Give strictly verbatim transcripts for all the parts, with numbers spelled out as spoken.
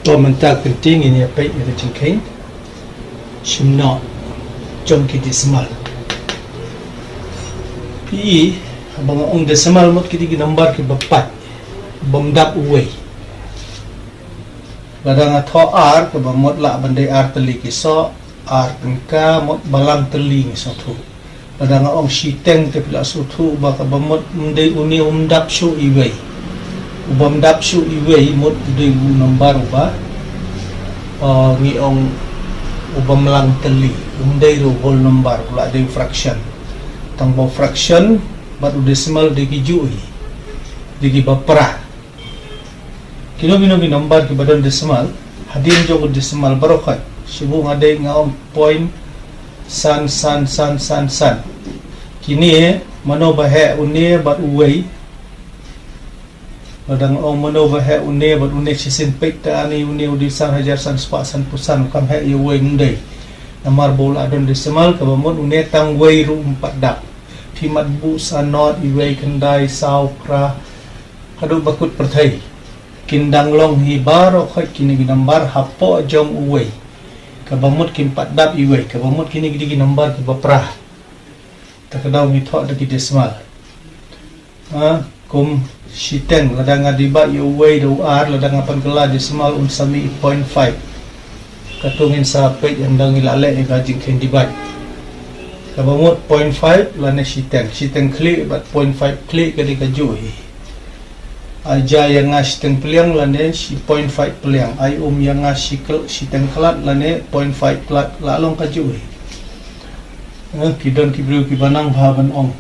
To mynta ka kynti ngin ïa peit ïa ka jingkheiñ shim noh jong ki decimal. Phi i, haba nga ong decimal mut ki dei ki number kiba pait, bym dap uwei. Lada nga thoh ar, kaba mut lah ban dei ar tylli ki soh, ar tyngka, mut balang tylli ngi sngewthuh. Lada nga ong shiteng te phi la sngewthuh ba kaba mut ym dei, une um dap shuh iwei. Uba ym dap shuh iwei mut u dei u number uba, uh, ngi ong uba mlang tylli. Um dei ruh whole number, u lah dei fraction. Tang ba u fraction bad u decimal dei ki juh hi, dei kiba pra. Kino kino ki number kiba don decimal, hadien jong u decimal baroh khoit, shu buh nga dei nga ong point san san san san san. Kine, mano ba heh une bad uwei? Lada nga ong mano ba heh une bad une, shisien peit te ani, une u dei san hajar san spah sanphew san, kam heh ïa uwei, ym dei. Namar ba u la don decimal, kaba mut une tang wei ruh um pat dap. Phi mat buh sa not, iwei, khyndai, saw, phra, haduh ba kut pyrthei. Kin dang long hi baroh khoit kine ki number hapoh jong uwei. Kaba mut kim pat dap iwei, kaba mut kine ki dei ki number kiba pra. Ta ka daw ngi thoh da ki decimal. Ha, kum shiteng, lada nga dibah ïa uwei da u ar, lada nga pynkylla decimal un sa mih point five. Katto ngin sa peit ynda ngi la leh ïa ka jingkheiñ divide. Kaba mut point five lane shiteng, shiteng khlieh bad point five khlieh ka dei ka juh hi. Ai ja ïa nga shiteng pliang lane shi point five pliang. Ai um ïa nga shi kl-, shiteng khlad lane point five khlad, la long ka juh hi. Eh, ki don ki briew kiba nang bha ban ong,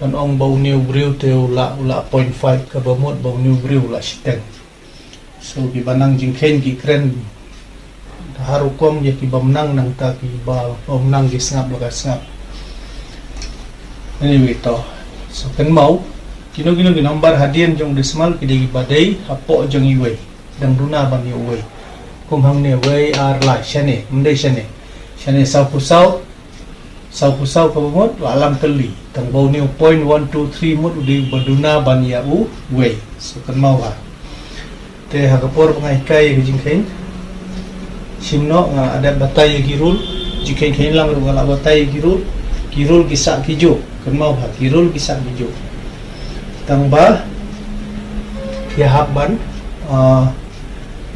ban ong ba une u briew te u la, u la point five, kaba mut ba une u briew u la shiteng. So kiba nang jingkheiñ ki kren ha rukom ïa kiba ym nang, nangta kiba ym nang ki sngap la ka sngap. Anyway, to, so kynmaw, kino kino ki number hadien jong decimal ki dei kiba dei hapoh jong iwei, dang duna ban ïa uwei. Kum hangne, wei, ar, lai, shane, ym dei shane. Shane sawphew saw, sawphew saw kaba mut la lam tylli. Tang ba une u point one two three mut u dei uba duna ban ïa uwei. So kynmaw ha. Te ha ka por ba nga hikai ïa ka jingkheiñ shim noh, nga la dep batai ïa ki rule. Jingkheiñ kheiñ lang ruh nga la batai ïa ki rule. Ki rule ki sah ki juh. Kynmaw ha, ki rule ki sah ki juh. Tang ba ïa hap ban, ah,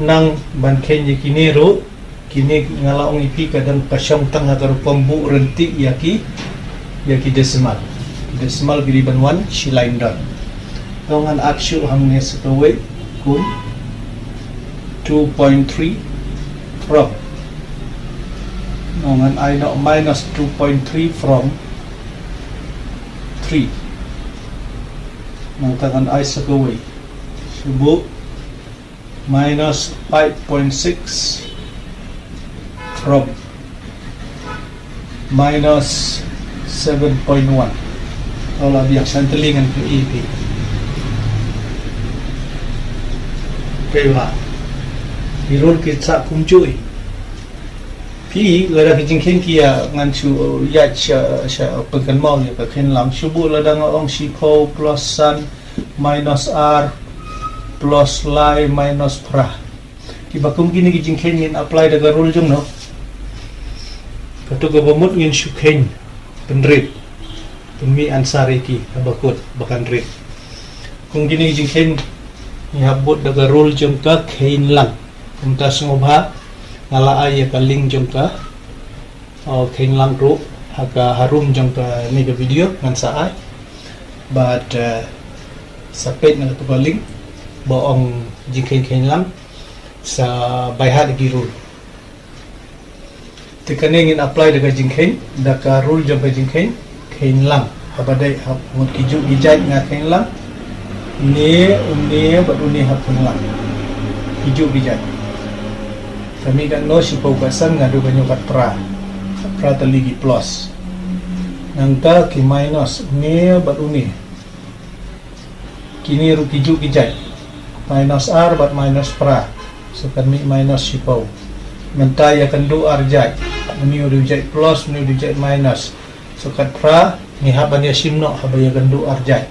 nang ban kheiñ ïa kine ruh. Kine nga la ong ïa phi ka dang ka shong tang ha ka rukom buh ryntih ïa ki, ïa ki decimal. Decimal ki dei ban wan shi lain don. To ngan ap shuh hangne sa kawei, kum two point three from. No, ngan ai noh minus two point three from three. Nangta ngan ai sa kawei, shu buh minus five point six from minus seven point one. Tang la biang, san tylli ngan pyni ïa phi. Phi ba, ki rule ki sah kumjuh. Phi, lada ki jingkheiñ ki ïa, ngan shu ïa sha, sha pynkynmaw ïa ka kheiñ lang. Shu buh lada nga ong shiphew plus san minus ar plus lai minus phra. Kiba kum kine ki jingkheiñ ngin apply da ka rule jong no. Kato kaba mut ngin shu kheiñ, pynrit, pynmih answer ïa ki haba kut, ba kan rit. Kum kine ki jingkheiñ ngi hap bud da ka rule jong ka kheiñ lang. Kumta sngewbha, nga la ai ïa ka link jong ka, oh, kheiñ lang ruh ha ka harum jong kane ka video ngan sa ai. Bad, eh, sa peit na kato ka link ba ong jingkheiñ kheiñ lang, sa by heart ïa ki rule. Te kane ngin apply da ka jingkheiñ, da ka rule jong ka jingkheiñ kheiñ lang. Haba dei hap ngut ki juh ki jait nga kheiñ lang. Une, une bad une hap kheiñ lang. Ki juh ki jait. Ka mih katno, shiphew, katsan, nga duh ka hynñiew, katphra. Katphra tylli ki plus. Nangta ki minus, une bad une. Kine ruh ki juh ki jait. Minus ar bad minus phra. So kan mih minus shiphew. Mynta ïakynduh ar jait. Une u dei u jait plus, une u dei u jait minus. So katphra, ngi hap ban ïashim noh haba ïakynduh ar jait.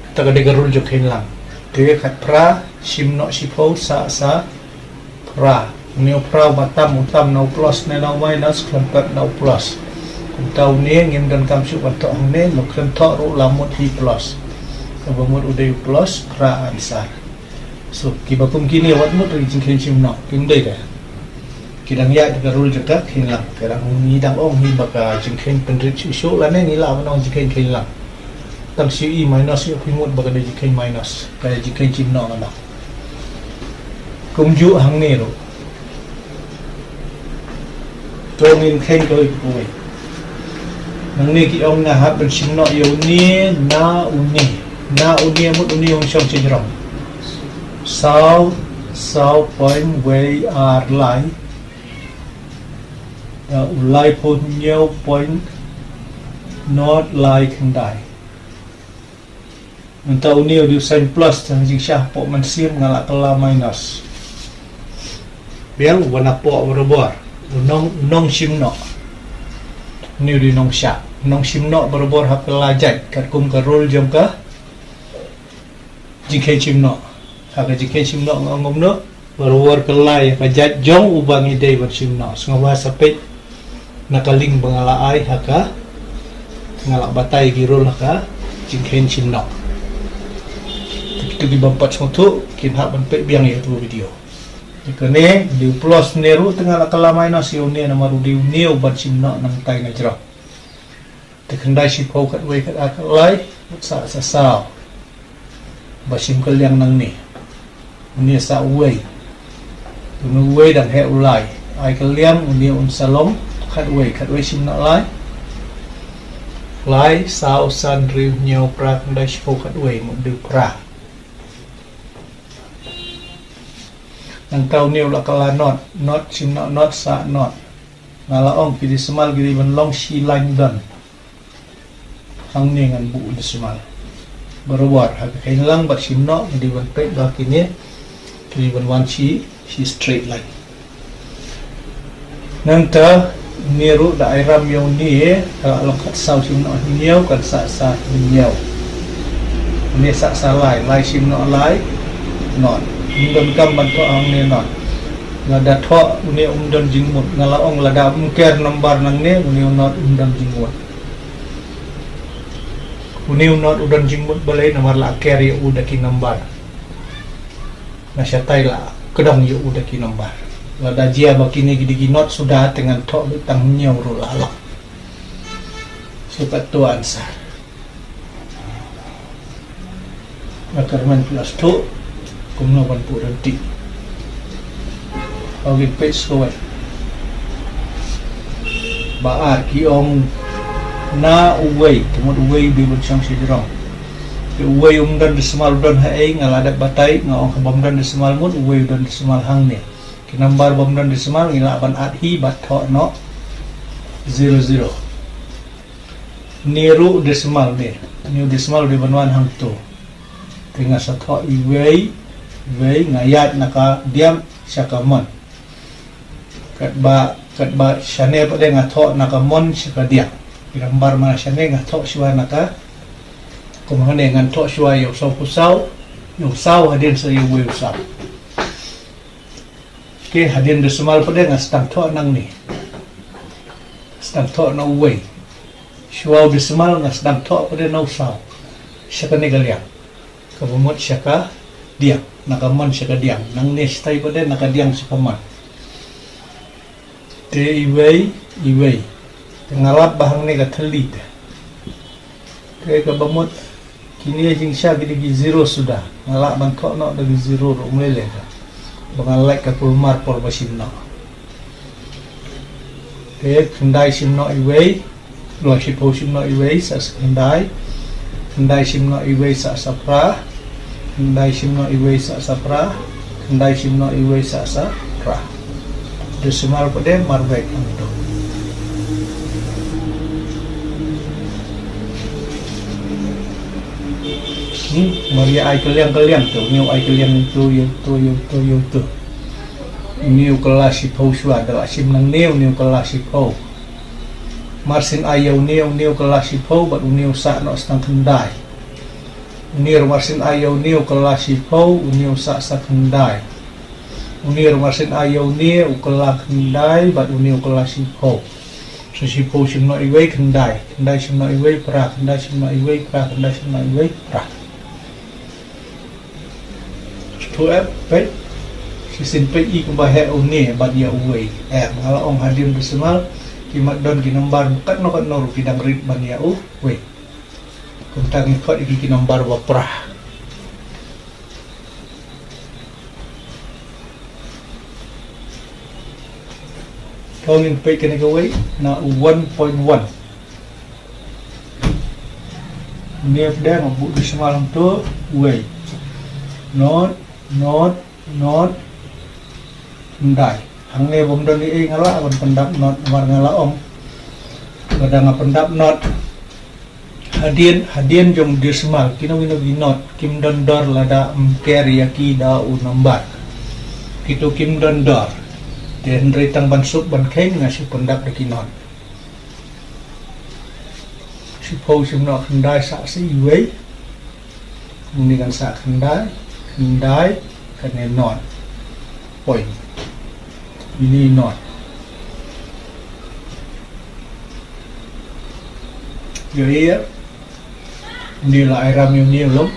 Kata ka dei ka rule jong kheiñ lang. Te khatphra, shim noh shiphew sah sa phra. Une u phra uba tam, u tam na u plus ne na u minus, khlem pep na u plus. Kumta une ngim donkam shuh ban thoh hangne, lo khlem thoh ruh la mut hi plus. Kaba mut u dei u plus, phra answer. So, kiba kum kine wat mut ruh ki jingkheiñ shim noh, kim dei de. Ki dang ïaid ka rule jong ka kheiñ lang. Ka dang ngi dang ong hi ba ka jingkheiñ pynrit shuh shuh lane ngi lah ban ong jingkheiñ kheiñ lang. Tang shu i minus ïoh phi mut ba ka dei jingkheiñ minus. Ka jingkheiñ shim noh noh. Kumjuh hangne ruh. To ngin kheiñ kawei pa kawei. Nangne ki ong nga hap ban shim noh ïa une na une. Na une mut une un shong shajrong. Saw, saw point wei ar lai. Da u laiphew hynñiew point nod lai khyndai. Nangta une u dei u sign plus, tang jingshah hapoh mynsiem nga la kylla minus. Biang uba napoh barabor. U nong, u nong shim noh. Une u dei u nongshah. U nong shim noh barabor ha kylla jait. Katkum ka rule jong ka jingkheiñ shim noh. Ha ka jingkheiñ shim noh nga ong kumno. Barabor kylla ïa ka jait jong uba ngi dei ban shim noh. Sngewbha sa peit na ka link ba nga la ai ha ka, nga la batai ki rule ha ka jingkheiñ shim noh. Te kito ki bym pat sngewthuh kin hap ban peit biang ïa uto u video. Te kane u dei u plus ne ruh te nga la kylla minus ïa une namar u dei une uban shim noh nangtai na jrong. Te khyndai shiphew khatwei khatar khatlai, sah sa saw. Ba shim kylliang nangne. Une sah uwei. Une uwei dang heh u lai. Ai kylliang une un sa long khatwei, khatwei shim noh lai. Lai, saw, san, hynriew, hynñiew, phra, khyndai shiphew khatwei, mut dei phra. Nangta une u la kylla nod, nod shim noh nod, sah nod. Nga la ong ki decimal ki dei ban long shi lain don. Hangne ngan buh decimal. Barabor ha ka kheiñ lang bad shim noh ngi dei ban peit ba kine ki dei ban wan shi, shi straight line. Nangta une ruh da ai ram ïa une, ka la long khatsaw shim noh hynñiew, kan sah sa hynñiew. Une sah sa lai, lai shim noh lai, nod. Ym donkam ban thoh hangne nod. Lada thoh une um don jingmut. Nga la ong lada ym ker number nangne, une u nod um don jingmut. Une u nod u don jingmut balei namar la ker ïa u da ki number. Nga shatai la kdong ïa u da ki number. Lada jia ba kine ki dei ki nod suda te ngan thoh beit tang hynñiew ruh la lah. Shu pat to answer. Nga kyrmen phi la sdang kumno ban buh ryntih. Ong in page kawei. Ba ar ki ong na uwei, te mut uwei u dei ban shong shajrong. Te uwei um don decimal, u don ha ei, nga la dep batai, nga ong ha bym don decimal mut uwei u don decimal hangne. Ki number bym don decimal ngi lah ban add hi bad thoh noh zero zero. Une ruh decimal ne. Une u decimal u dei ban wan hangto. Te nga sa thoh iwei, iwei, nga ïaid na ka diang sha ka mon. Katba, katba shane pat de nga thoh na ka mon sha ka diang. Ki number ma shane nga thoh shuwa na ka, kum hangne ngan thoh shuwa ïa u sawphew saw, ïa u saw hadien sa ïa uwei u saw. Te hadien decimal pat de nga sdang thoh nangne. Sdang thoh na uwei. Shuwa u decimal nga sdang thoh pat de na u saw. Sha kane ka liang. Kaba mut sha ka diang. Na ka mon sha ka diang. Nangne shatai pat de na ka diang sha ka mon. Te iwei, iwei. Te nga lap ba hangne ka thylli te. Te kaba mut kine jingshah ki dei ki zero suda. Nga lah ban thoh noh da ki zero ruh ym lei lei ka. Ba nga lait ka kulmar por ba shim noh. Te khyndai shim noh iwei. Lo shiphew shim noh iwei sah sa khyndai. Khyndai shim noh iwei sah sa phra. Khyndai shim noh iwei sah sa phra. Khyndai shim noh iwei sah sa phra. Decimal pat de marwei hangto. Hmm, mar ïa ai kylliang kylliang to, une u ai kylliang to, ïa to, ïa to, ïa to. Une u kylla shiphew shuwa, da la shim nangne, une u kylla shiphew. Mar syn ai ïa une, une u kylla shiphew, bad une u sah noh sa tang khyndai. Une ruh mar syn ai ïa une u kylla shiphew, une u sah sa khyndai. Une ruh mar syn ai ïa une u kylla khyndai bad une u kylla shiphew. So shiphew shim noh iwei, khyndai. Khyndai shim noh iwei, phra. Khyndai shim noh iwei, phra. Khyndai shim noh iwei, phra. Shu ep, peit. Shisien peit i kumba heh une bad ïa uwei. Em, nga la ong hadien decimal ki mat don ki nombar katno katno ruh ki dang rit ban ïa uwei. Kumta ngi khot ïa ki ki nombar ba phra. To ngin peit kane kawei na u one point one. Une pdeng u buh decimal hangto, wei. Not, not, not, khyndai. Hangne bym don ei ei nga lah ban pyndap not namar nga la ong lada nga pyndap not. Hadien, hadien jong decimal, kino kino ki not kim don dor lada ym ker ïa ki da u nombar. Kito kim don dor. Te hynrei tang ban suk ban kheiñ nga shu pyndap da ki not. Shiphew shim noh khyndai sah sa iwei. Une kan sah khyndai, khyndai, kane not. Point. Une not. Ïohi ïa. Une la ai ram ïa une u long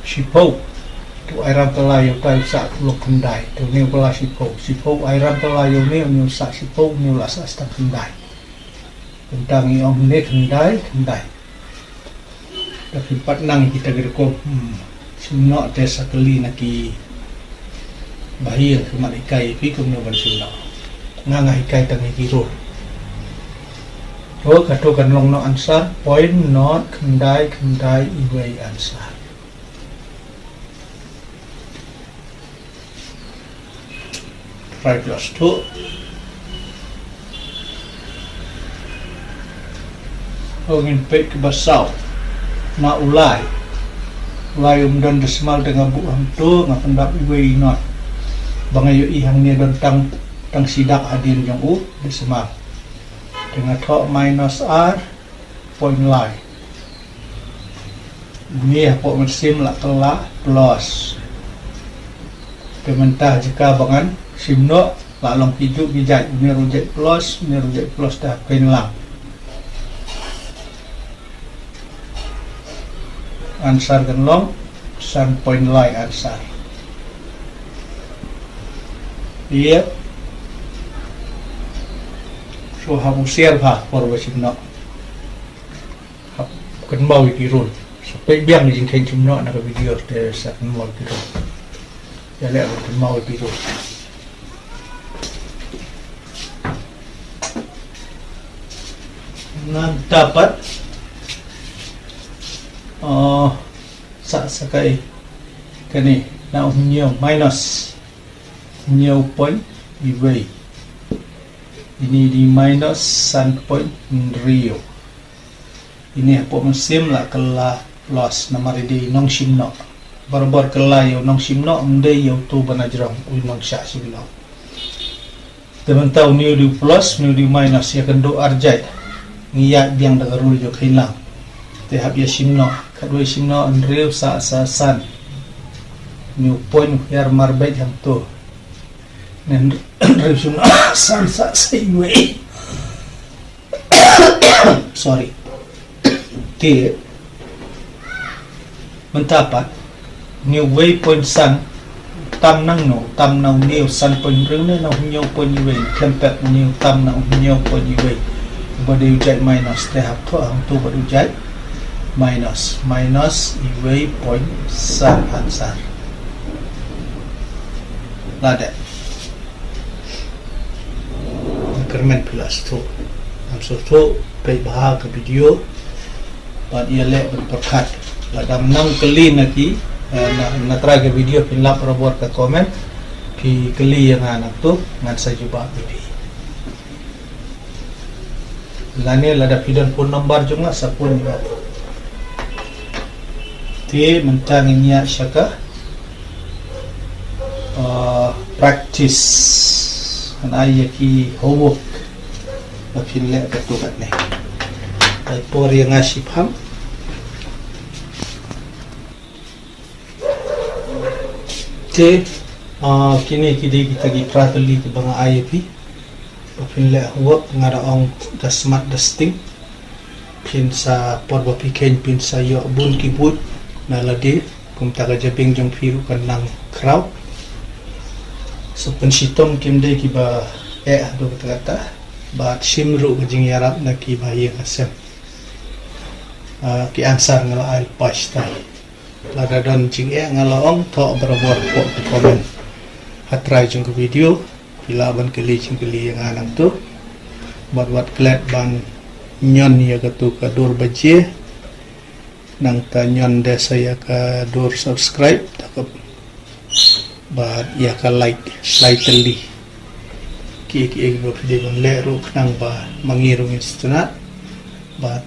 shiphew. To ai ram kylla ïa utai u sah u long khyndai. To une u kylla shiphew. Shiphew ai ram kylla ïa une, une u sah shiphew, une u la sah sa tang khyndai. Kumta ngi ong une khyndai, khyndai. Te phin pat nang kita ki rukom, hmm, shim noh te sa kylli na ki bahaïing ki mat hikai ïa phi kumno ban shim noh. Nga nga hikai tang ïa ki rule. To kato kan long noh answer, point not khyndai khyndai iwei answer. Try plus two. To ngin peit kaba saw. Na u lai. U lai um don decimal te nga buh hangto, nga pyndap iwei i not. Ba nga ïohi hangne don tang, tang shi dak hadien jong u decimal. Te nga thoh minus ar, point lai. Une hapoh mynsiem la kylla plus. Te mynta ha jaka ba ngan shim noh la long ki juh ki jait, une ruh jait plus, une ruh jait plus te hap kheiñ lang. Answer kan long san point lai answer. Ïa. So hap husiar bha por ba shim noh. Hap kynmaw ïa ki rule. Sa peit biang ïa jingkheiñ shim noh na ka video te sa kynmaw ïa ki rule. Ïaleh ban kynmaw ïa ki rule. Nangta pat, oh, sa, sa kai kane na u hynñiew minus hynñiew point iwei. Ine i dei minus san point hynriew. Ine hapoh mynsiem la kylla plus namar i dei i nongshim noh. Barabor kylla ïa u nongshim noh, ym dei ïa uto ba na jrong, u nongshah shim noh. Te mynta une u dei u plus, une u dei u minus, ïakynduh ar jait. Ngi ïaid biang da ka rule jong kheiñ lang. Te hap ïa shim noh, khatwei shim noh, hynriew sah sa san. Une u point u hiar marbeit hangto. Ne hynriew shim noh san sah sa iwei. Sorry. Te mynta pat, une u wei point san tam nangno, tam na une u san point hynriew ne na u hynñiew point iwei, khlem pep une u tam na u hynñiew point iwei. Uba dei u jait minus te hap thoh hangto bad u jait minus, minus iwei point san answer. La dep. Kyrmen phi la sngewthuh. Ngam sngewthuh, peit bha ka video. Bad ïaleh ban pyrkhat. Lada nang kylli na ki, eh, na, na trai ka video phin lap barabor ka comment. Phi kylli ïa nga nangto, ngan sa jubab ïa phi. Lane lada phi don phone number jong nga sa phone ïa nga. Te mynta ngin ïa sha ka, uh, practice. Ngan ai ïa ki homework ba phin leh katto katne. Ai por ïa nga shiphang. Te, ah, kine ki dei kita ki pra tylli kiba nga ai ïa phi. Ba phin leh homework, nga da ong da smat da sting. Phin sa, por ba phi kheiñ phin sa ïoh bun ki buit na lade, kumta ka jabieng jong phi ruh kan nang khraw. So pynshitom kim dei kiba eh haduh katta katta. Bad shim ruh ka jingïarap na kiba ïeng ha sem. Ah, ki answer nga la ai pass tai. Lada don jingeh nga la ong, thoh barabor hapoh ka comment. Ha trai jong ka video phi lah ban kylli jingkylli ïa nga nangto. Bad wat klet ban ñion ïa kato ka dur ba jia. Nangta ñion de sa ïa ka dur subscribe, ta ka, bad ïa ka like, like tylli. Kiei kiei ba phi dei ban leh ruh khnang ba ma ngi ruh ngin sngewtynnat. Bad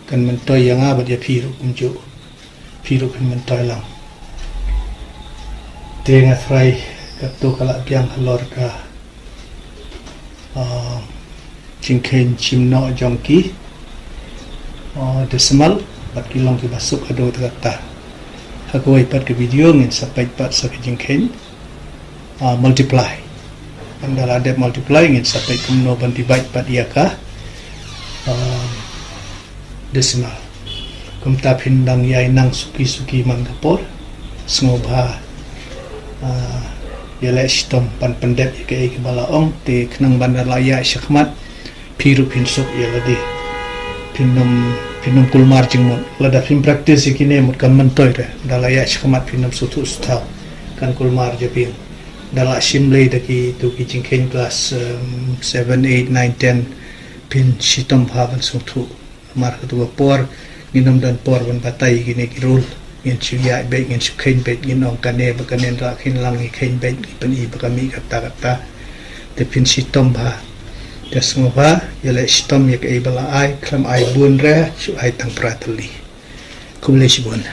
kan myntoi ïa nga bad ïa phi ruh kumjuh. Phi ruh phin myntoi lang. Te nga trai kato ka la biang halor ka, ah, jingkheiñ shim noh jong ki, ah, decimal, bad ki long kiba suk haduh katta katta. Ha kawei pat ka video ngin sa peit pat sa ka jingkheiñ, ah, multiply. Ynda la dep multiply ngin sa peit kumno ban divide pat ïa ka, ah, decimal. Kumta phin dang ïai nang suki suki man ka por. Sngewbha, ah, ïaleh shitom ban pyndep ïa kaei kaba la ong, te khnang ban da la ïaid shakhmat phi ruh phin suk ïa lade. Phin ym, phin ym kulmar jingmut. Lada phin practice ïa kine mut kan myntoi re. Da la ïaid shakhmat phin ym sngewthuh sngewthaw. Kan kulmar jabieng. Da la shim lei da kito ki jingkheiñ class, um, seven, eight, nine, ten, phin shitom bha ban sngewthuh. Namar kato ka por ngin ym don por ban batai ïa kine ki rule. Ngin shu ïaid beit, ngin shu kheiñ beit, ngin ong kane ba kane, da la kheiñ lang ngi kheiñ beit, ngi pyni ba ka mih katta katta. Te phin shitom bha. Te sngewbha ïaleh shitom ïa kaei ba la ai, khlem ai bun re, shu ai tang pra tylli. Khublei shibun.